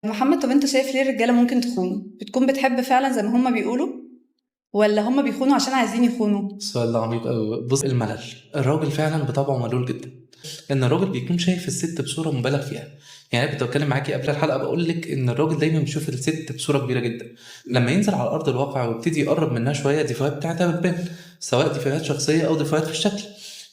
محمد، طب انت شايف ليه الرجالة ممكن تخون؟ بتكون بتحب فعلا زي ما هما بيقولوا، ولا هما بيخونوا عشان عايزين يخونوا؟ السؤال ده عميق قوي. بص، الملل، الراجل فعلا بطبعه ملول جدا، لان الراجل بيكون شايف الست بصورة مبالغ فيها. يعني انا كنت بتكلم معاكي قبل الحلقة بقول لك ان الراجل دايما بيشوف الست بصورة كبيرة جدا، لما ينزل على ارض الواقع ويبتدي يقرب منها شوية ديفوهات بتاعتها بتبان، سواء ديفوهات شخصية او ديفوهات في الشكل.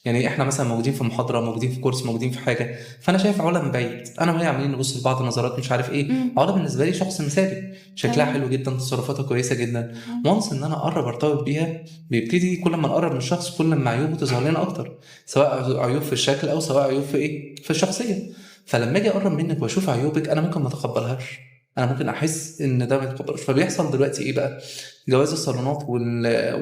يعني احنا مثلا موجودين في محاضره، موجودين في كورس، موجودين في حاجه، فانا شايف علا من بعيد، انا وهي عمالين نبص لبعض نظرات مش عارف ايه. علا بالنسبة لي شخص مثالي، شكلها حلو جدا، تصرفاتها كويسة جدا. وانس ان انا اقرب ارتبط بيها، بيبتدي كل ما نقرب من الشخص كل ما عيوبه تظهر لنا اكتر، سواء عيوب في الشكل او سواء عيوب في ايه، في الشخصية. فلما اجي اقرب منك واشوف عيوبك انا ممكن ما اتقبلهاش، انا ممكن احس ان ده ما يتقبلش. فبيحصل دلوقتي ايه بقى؟ جواز الصالونات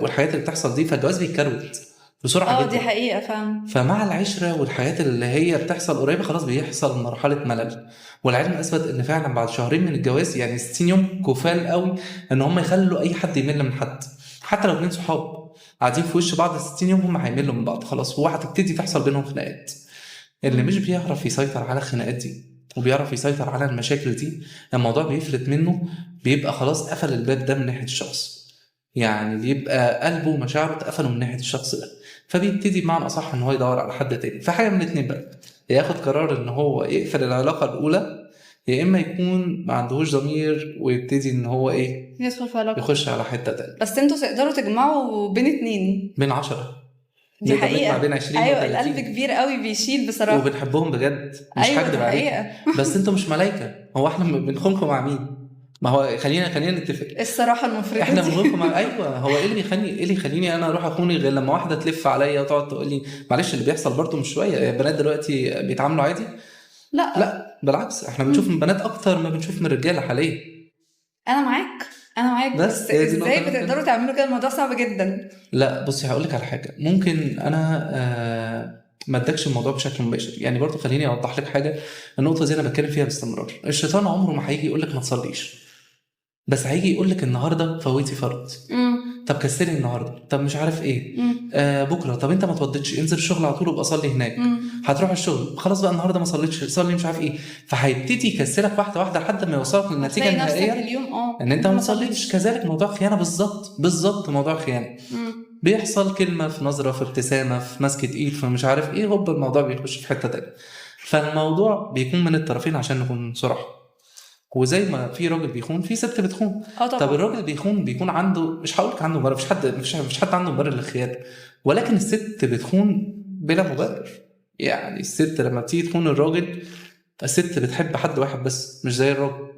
والحاجات اللي بتحصل دي، فالجواز بيتكروت بسرعة جدا. دي حقيقة فعلا. فمع العشرة والحياة اللي هي بتحصل قريبه خلاص بيحصل مرحلة ملل. والعلم اثبت ان فعلا بعد شهرين من الجواز، يعني 60 يوم كفال قوي ان هم يخلوا اي حد يمل من حد، حتى لو اتنين صحاب قاعدين في وش بعض 60 يوم هم هيملوا من بعض خلاص، وهتبتدي تحصل بينهم خناقات. اللي مش بيعرف يسيطر على الخناقات دي وبيعرف يسيطر على المشاكل دي، الموضوع بيفلت منه، بيبقى خلاص قفل الباب ده من ناحية الشخص، يعني بيبقى قلبه ومشاعره اتقفلوا من ناحية الشخص ده، فبيبتدي بمعنى أصح إن هو يدور على حد تاني. فحاجة من الاتنين بقى، يا ياخد قرار إن هو يقفل العلاقة الأولى، يا إما يكون ما عندهوش ضمير ويبتدي إن هو إيه؟ يدخل في علاقة، يخش على حتة تانية. بس انتوا تقدروا تجمعوا بين اتنين، بين 10، دي حقيقة. بين 20. أيوة، القلب كبير قوي بيشيل بصراحة، وبنحبهم بجد، مش هكدب عليك. بس انتوا مش ملايكة. هو احنا بنخونكم مع مين؟ ما هو خلينا نتفق، الصراحة المفرطة احنا بنخونكم مع... ايوه، هو ايه اللي يخليني، ايه اللي يخليني انا اروح اخوني غير لما واحدة تلف عليا وتقعد تقول لي معلش؟ اللي بيحصل برضو مش شوية. البنات دلوقتي بيتعاملوا عادي؟ لا بالعكس، احنا بنشوف من بنات اكتر ما بنشوف من رجالة حاليا. انا معاك، بس ازاي بتقدروا تعملوا كده؟ الموضوع صعب جدا. لا بصي، هقول لك على حاجة. ممكن انا ما ادكش الموضوع بشكل مباشر، يعني برضو خليني اوضح لك حاجة. النقطة دي انا بتكلم فيها باستمرار. الشيطان عمره ما هيجي يقول لك ما تصليش، بس هيجي يقول لك النهارده فوتي فرض، طب كسري النهارده، طب مش عارف ايه، بكره، طب انت ما تودتش، انزل الشغل على طول وابقى صلي هناك. هتروح الشغل خلاص بقى النهارده ما صليتش، صلي مش عارف ايه. فهيبتدي يكسرك واحدة واحدة لحد ما يوصلك للنتيجة النهائية ان انت ما تصليش. كذلك موضوع خيانة، بالظبط موضوع خيانة. بيحصل كلمة في نظره، في ابتسامة، في مسكه ايد، في مش عارف ايه، هوب الموضوع بيخش في حتة تانية. فالموضوع بيكون من الطرفين عشان نكون صراحة. وزي ما في راجل بيخون في ست بتخون. طب الراجل بيخون بيكون عنده، مش هقولك عنده مبرر، مش حد عنده مبرر للخيانه، ولكن الست بتخون بلا مبرر. يعني الست لما بتيجي تخون الراجل، الست بتحب حد واحد بس، مش زي الراجل.